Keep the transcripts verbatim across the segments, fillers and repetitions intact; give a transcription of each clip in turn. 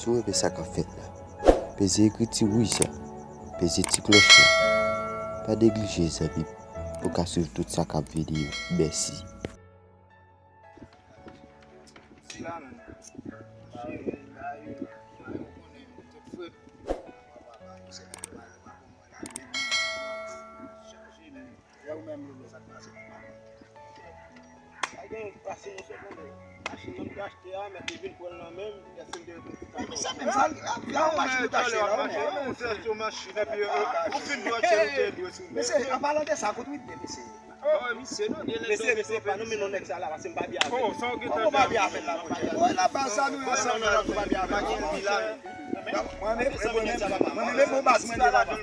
Si w renmen sa k ap fèt la, peze ekriti wouj sa, peze ti klòch la. Pa neglije, zanmi m, pou w ka swiv tout sa k ap vini yo. Mèsi. Lè ou menm, Lolo, sa k pase? Pa gen pase yon segonn. Machin nan m te achte a, mèt li vin pran l nan men m, lè si m te reponn tout a lè. Sa menm, sa, la, la, yon machin ou t achte la, ou menm. Ou fè yon machin, epi, euh, ou fin dwe achte, ou te dwe sou. Mesye, an palan de sa, kote w ide, mesye? Oh, misye, non, gen nèg mesye, mesye, pa nou, men non nèg sa la, paske m pa byen avè l. Oh, sa w gen tan fè? Ou pa byen avè l la, monchè. Ou wè la, baz sa nou ansanm la, ou pa byen avè l. Mwen menm, mwen menm, mwen menm, bon baz mwen de papa.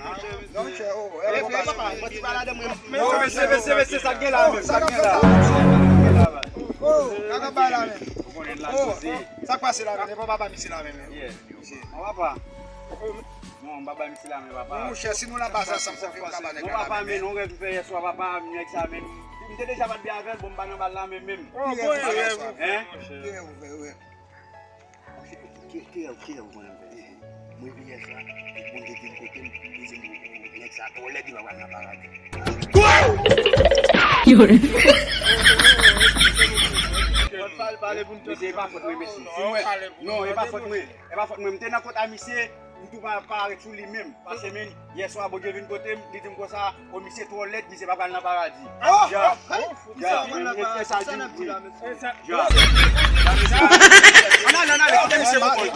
Non, chè, oh, eh, bon baz. Papa, mwen ti pale de mwen. Mesye, mesye, mesye, mesye, sa gen la menm, sa gen la. Oh, kaka bay la menm. Oh, sa k pase la menm, e pa papa misye la menm. Mon papa. Non, m pa bay misye la men, papa. Mon chè, si nou la baz ansanm, konfye m ka ba nèg la la men. Non, papa, men, non, rèv m fè yè swa, papa, nèg sa, men. M te deja pa t byen avè l, bon, m pa nan bal la men menm. Ki rèv ou fè, mon chè? Ki rèv ou fè, wi? Ki, ki rèv, ki rèv ou konnen m fè? Mwen vin yè swa, Bondye vin kote m, li di m, nèg sa twò lèd, li pa pral nan paradi. Mesye, e pa fòt mwen, mesye. Si mwen, non, e pa fòt mwen. E pa fòt mwen. M te nan kont a misye, m tou pa parèt sou li menm. Paske, men, yè swa, Bondye vin kote m, li di m konsa, o, misye twò lèd, misye pa pral nan paradi. Oh! Ja. Ja. Misye pral nan paradi. Sa n ap di la, mesye? Ja. Ann ale, ann ale, kite misye pou kont.